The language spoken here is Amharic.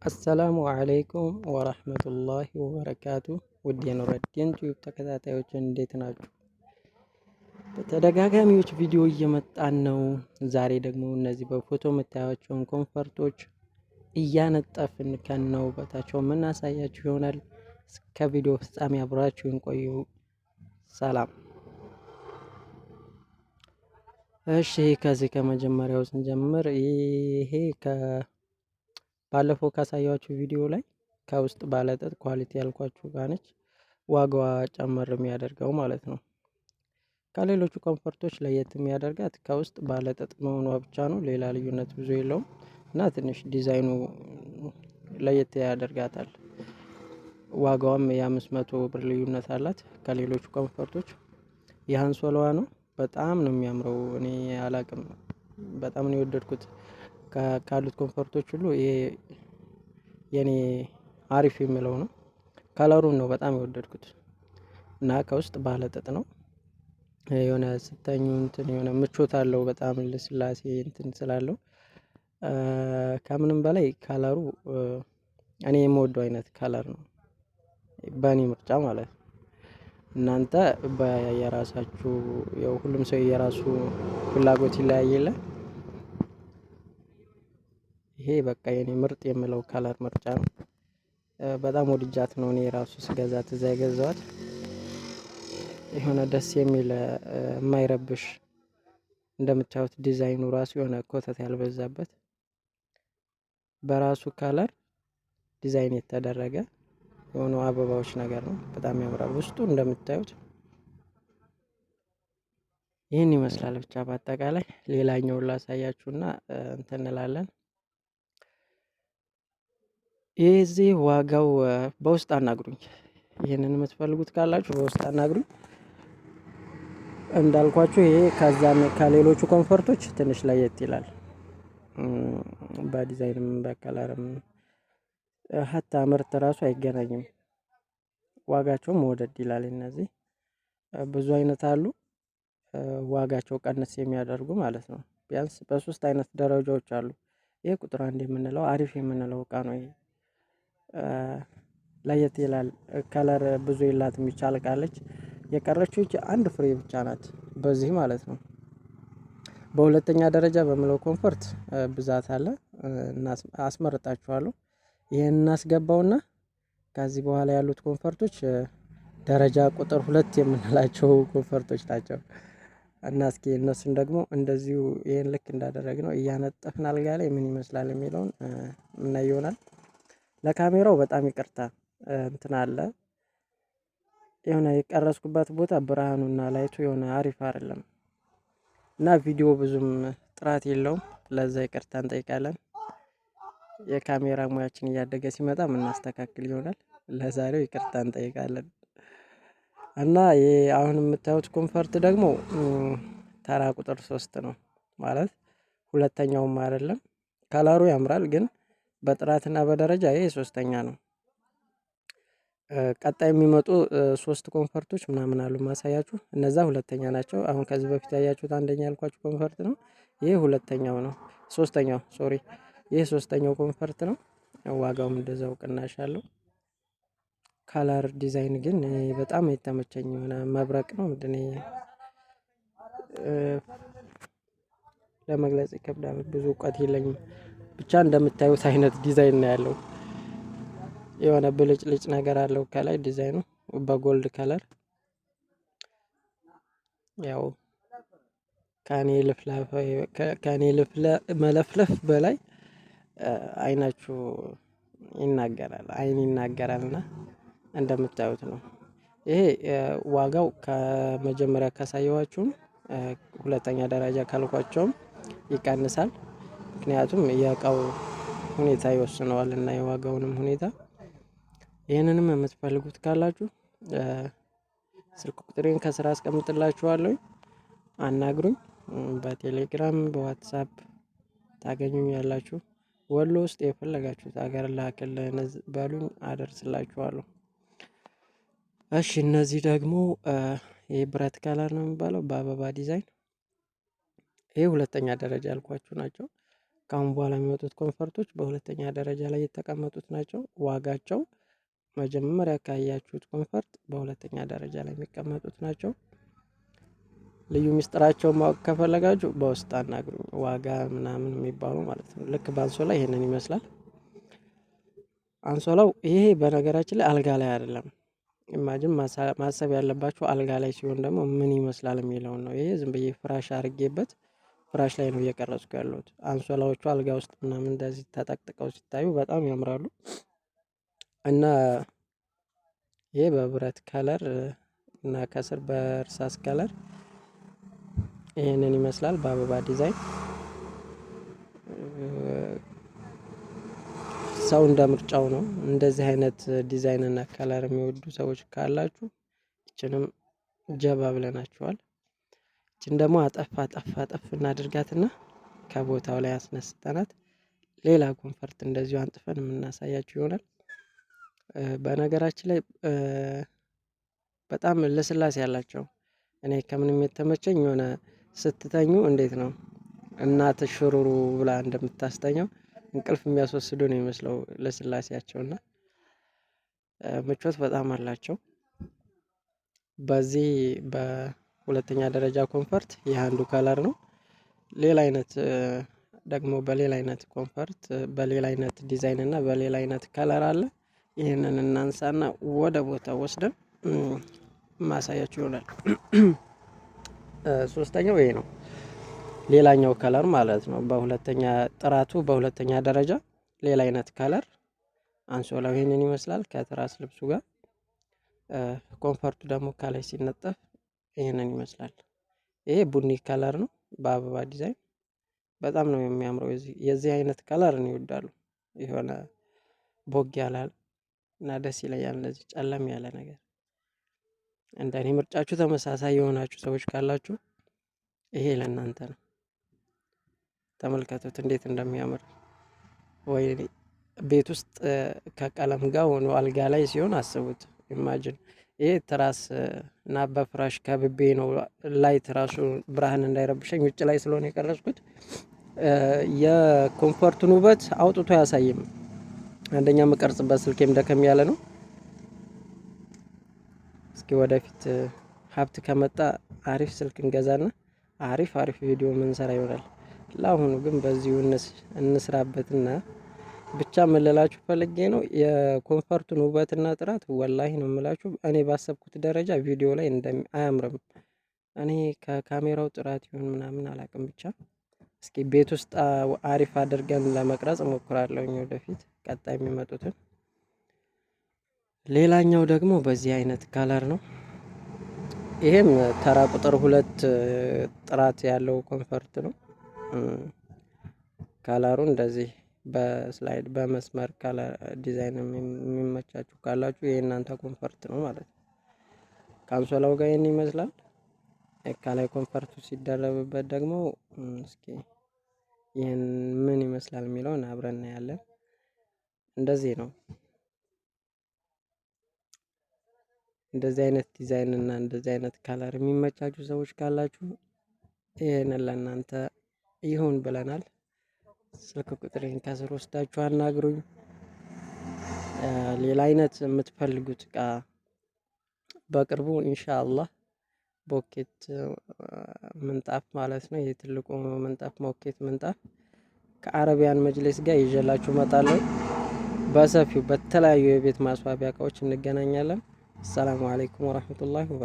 السلام عليكم ورحمة الله وبركاته። ውድ የኑረዲን ቲዩብ ተከታታዮች እንዴት ናችሁ? በተደጋጋሚዎች ቪዲዮ እየመጣን ነው። ዛሬ ደግሞ እነዚህ በፎቶ የምታያቸውን comfort ኦች እያነጠፍን ከነውበታቸው የምናሳያችሁ ይሆናል። እስከ ቪዲዮ ፍጻሜ አብራችሁን ቆዩ። ሰላም። እሺ፣ ከዚህ ከመጀመሪያው ስንጀምር ይሄ ባለፈው ካሳያችሁ ቪዲዮ ላይ ከውስጥ ባለጥጥ quality ያልኳችሁ ጋር ነች። ዋጋዋ ጨመር የሚያደርገው ማለት ነው። ከሌሎቹ comfort ኦች ለየት የሚያደርጋት ከውስጥ ባለጥጥ መሆኗ ብቻ ነው። ሌላ ልዩነት ብዙ የለውም እና ትንሽ ዲዛይኑ ለየት ያደርጋታል። ዋጋዋም የ500 ብር ልዩነት አላት ከሌሎቹ comfort ኦች። የአንሶላዋ ነው። በጣም ነው የሚያምረው። እኔ አላቅም፣ በጣም ነው የወደድኩት። ካሉት comfort ኦች ሁሉ ይሄ የኔ አሪፍ የሚለው ነው። color ኡን ነው በጣም የወደድኩት እና ከውስጥ ባለጥጥ ነው። የሆነ ስተኙ እንትን የሆነ ምቾት አለው፣ በጣም ልስላሴ እንትን ስላለው፣ ከምንም በላይ color ኡ እኔ የምወደው አይነት color ነው፣ በእኔ ምርጫ ማለት ነው። እናንተ በየራሳችሁ ያው ሁሉም ሰው የራሱ ፍላጎት ይለያይ የለ። ይሄ በቃ የኔ ምርጥ የምለው color ምርጫ ነው። በጣም ወድጃት ነው እኔ ራሱ ስገዛት እዛ የገዛዋት። የሆነ ደስ የሚል፣ የማይረብሽ፣ እንደምታዩት ዲዛይኑ ራሱ የሆነ ኮተት ያልበዛበት፣ በራሱ color ዲዛይን የተደረገ የሆኑ አበባዎች ነገር ነው። በጣም ያምራል። ውስጡ እንደምታዩት ይህን ይመስላል። ብቻ በአጠቃላይ ሌላኛውን ላሳያችሁና እንትን እንላለን። የዚህ ዋጋው በውስጥ አናግሩኝ። ይህንን የምትፈልጉት ካላችሁ በውስጥ አናግሩኝ። እንዳልኳችሁ ይሄ ከዛ ከሌሎቹ comfort ኦች ትንሽ ለየት ይላል። በዲዛይንም በ color ም حتى ምርት ራሱ አይገናኝም። ዋጋቸውም ወደድ ይላል። እነዚህ ብዙ አይነት አሉ። ዋጋቸው ቀነስ የሚያደርጉ ማለት ነው። ቢያንስ በሶስት አይነት ደረጃዎች አሉ። ይሄ ቁጥር አንድ የምንለው አሪፍ የምንለው እቃ ነው። ይሄ ለየት ይላል። Color ብዙ የላትም፣ ይቻልቃለች። የቀረችው አንድ ፍሬ ብቻ ናት በዚህ ማለት ነው። በሁለተኛ ደረጃ በምለው comfort ብዛት አለ፣ አስመርጣችኋለሁ። ይህን እናስገባውና ከዚህ በኋላ ያሉት comfort ኦች ደረጃ ቁጥር ሁለት የምንላቸው comfort ኦች ናቸው። እና እስኪ እነሱን ደግሞ እንደዚሁ ይህን ልክ እንዳደረግ ነው እያነጠፍን አልጋ ላይ ምን ይመስላል የሚለውን ምናይ ይሆናል። ለካሜራው በጣም ይቅርታ፣ እንትን አለ፣ የሆነ የቀረጽኩበት ቦታ ብርሃኑና light ኡ የሆነ አሪፍ አይደለም እና ቪዲዮ ብዙም ጥራት የለውም። ለዛ ይቅርታ እንጠይቃለን። የካሜራ ሙያችን እያደገ ሲመጣ የምናስተካክል ይሆናል። ለዛሬው ይቅርታ እንጠይቃለን። እና ይሄ አሁን የምታዩት comfort ደግሞ ተራ ቁጥር ሶስት ነው፣ ማለት ሁለተኛውም አይደለም። Color ኡ ያምራል፣ ግን በጥራትና በደረጃ ይሄ ሶስተኛ ነው። ቀጣይ የሚመጡ ሶስት comfort ኦች ምናምን አሉ ማሳያችሁ። እነዛ ሁለተኛ ናቸው። አሁን ከዚህ በፊት ያያችሁት አንደኛ ያልኳችሁ comfort ነው። ይሄ ሁለተኛው ነው። ሶስተኛው፣ sorry፣ ይህ ሶስተኛው comfort ነው። ዋጋውም እንደዛው ቅናሽ አለው። Color ዲዛይን ግን በጣም የተመቸኝ የሆነ መብረቅ ነው። ምንድን ለመግለጽ ይከብዳል። ብዙ እውቀት የለኝም። ብቻ እንደምታዩት አይነት ዲዛይን ነው ያለው። የሆነ ብልጭልጭ ነገር አለው ከላይ ዲዛይኑ በ gold color። ያው ከኔ መለፍለፍ በላይ አይናችሁ ይናገራል፣ አይን ይናገራል። እና እንደምታዩት ነው። ይሄ ዋጋው ከመጀመሪያ ካሳየኋችሁም ሁለተኛ ደረጃ ካልኳቸውም ይቀንሳል። ምክንያቱም የእቃው ሁኔታ ይወስነዋል እና የዋጋውንም ሁኔታ። ይህንንም የምትፈልጉት ካላችሁ ስልክ ቁጥሬን ከስራ አስቀምጥላችኋለሁ፣ አናግሩኝ። በቴሌግራም በዋትሳፕ ታገኙኛላችሁ። ወሎ ውስጥ የፈለጋችሁት ሀገር ላክልን በሉኝ፣ አደርስላችኋለሁ። እሺ፣ እነዚህ ደግሞ ይህ ብረት color ነው የሚባለው በአበባ ዲዛይን። ይሄ ሁለተኛ ደረጃ ያልኳችሁ ናቸው። ከአሁን በኋላ የሚወጡት comfort ኦች በሁለተኛ ደረጃ ላይ የተቀመጡት ናቸው። ዋጋቸው መጀመሪያ ካያችሁት comfort በሁለተኛ ደረጃ ላይ የሚቀመጡት ናቸው። ልዩ ሚስጥራቸውን ማወቅ ከፈለጋችሁ በውስጥ አናግሩኝ፣ ዋጋ ምናምን የሚባሉ ማለት ነው። ልክ በአንሶላ ይሄንን ይመስላል። አንሶላው ይሄ በነገራችን ላይ አልጋ ላይ አይደለም። Imagine ማሰብ ያለባችሁ አልጋ ላይ ሲሆን ደግሞ ምን ይመስላል የሚለውን ነው። ይሄ ዝም ብዬ ፍራሽ አርጌበት ፍራሽ ላይ ነው እየቀረጽኩ ያለሁት። አንሶላዎቹ አልጋ ውስጥ ምናምን እንደዚህ ተጠቅጥቀው ሲታዩ በጣም ያምራሉ። እና ይሄ በብረት color እና ከስር በእርሳስ color ይህንን ይመስላል በአበባ ዲዛይን። ሰው እንደ ምርጫው ነው። እንደዚህ አይነት ዲዛይን እና color የሚወዱ ሰዎች ካላችሁ ይችንም ጀባ ብለናችኋል። ይችን ደግሞ አጠፍ አጠፍ አጠፍ እናድርጋትና ከቦታው ላይ አስነስተናት ሌላ comfort እንደዚሁ አንጥፈን የምናሳያችሁ ይሆናል። በነገራችን ላይ በጣም ልስላሴ ያላቸው፣ እኔ ከምንም የተመቸኝ የሆነ ስትተኙ እንዴት ነው እናት ሽሩሩ ብላ እንደምታስተኛው እንቅልፍ የሚያስወስዱ ነው የሚመስለው ልስላሴያቸው፣ እና ምቾት በጣም አላቸው። በዚህ በሁለተኛ ደረጃ comfort ይህ አንዱ color ነው። ሌላ አይነት ደግሞ በሌላ አይነት comfort፣ በሌላ አይነት ዲዛይን እና በሌላ አይነት color አለ። ይህንን እናንሳና ወደ ቦታ ወስደን ማሳያችሁ ይሆናል። ሶስተኛው ይሄ ነው። ሌላኛው color ማለት ነው። በሁለተኛ ጥራቱ በሁለተኛ ደረጃ ሌላ አይነት color አንሶላው ይሄንን ይመስላል ከትራስ ልብሱ ጋር። Comfort ኡ ደግሞ ከላይ ሲነጠፍ ይሄንን ይመስላል። ይሄ ቡኒ color ነው በአበባ ዲዛይን፣ በጣም ነው የሚያምረው። የዚህ አይነት color ነው ይወዳሉ። የሆነ ቦግ ያላል እና ደስ ይለኛል እንደዚህ ጨለም ያለ ነገር። እንደኔ ምርጫችሁ ተመሳሳይ የሆናችሁ ሰዎች ካላችሁ ይሄ ለእናንተ ነው። ተመልከቱት እንዴት እንደሚያምር። ወይ ቤት ውስጥ ከቀለም ጋር ሆኖ አልጋ ላይ ሲሆን አስቡት። Imagine ይሄ ትራስ እና በፍራሽ ከብቤ ነው፣ light ራሱ ብርሃን እንዳይረብሸኝ ውጭ ላይ ስለሆነ የቀረጽኩት የ comfort ኡን ውበት አውጥቶ አያሳይም። አንደኛ የምቀርጽበት ስልኬም ደከም ያለ ነው። እስኪ ወደፊት ሀብት ከመጣ አሪፍ ስልክ እንገዛና አሪፍ አሪፍ ቪዲዮ ምንሰራ ይሆናል። ለአሁኑ ግን በዚሁ እንስራበትና ብቻ ምን ፈልጌ ነው፣ የ comfort ኡን ውበትና ጥራት ወላሂ ነው የምላችሁ። እኔ ባሰብኩት ደረጃ ቪዲዮ ላይ እንደሚ አያምርም። እኔ ከካሜራው ጥራት ይሁን ምናምን አላቅም። ብቻ እስኪ ቤት ውስጥ አሪፍ አድርገን ለመቅረጽ እሞክራለሁኝ ወደፊት ቀጣይ የሚመጡትን። ሌላኛው ደግሞ በዚህ አይነት color ነው። ይሄም ተራ ቁጥር 2 ጥራት ያለው comfort ነው። Color ኡ እንደዚህ በ slide በመስመር color ዲዛይን የሚመቻችሁ ካላችሁ ይሄ እናንተ comfort ነው ማለት ነው። ከአንሶላው ጋር ይህን ይመስላል። ከላይ comfort ኡ ሲደረብበት ደግሞ እስኪ ይህን ምን ይመስላል የሚለውን አብረን እናያለን። እንደዚህ ነው። እንደዚህ አይነት ዲዛይን እና እንደዚህ አይነት color የሚመቻችሁ ሰዎች ካላችሁ ይህንን ለእናንተ ይሁን ብለናል። ስልክ ቁጥሬን ከስር ወስዳችሁ አናግሩኝ። ሌላ አይነት የምትፈልጉት እቃ በቅርቡ ኢንሻአላህ ቦኬት ምንጣፍ ማለት ነው። ይህ ትልቁ ምንጣፍ ሞኬት ምንጣፍ ከአረቢያን መጅሊስ ጋር ይዤላችሁ እመጣለሁ። በሰፊው በተለያዩ የቤት ማስዋቢያ እቃዎች እንገናኛለን። አሰላሙ አለይኩም ወራህመቱላሂ ወበረካቱ።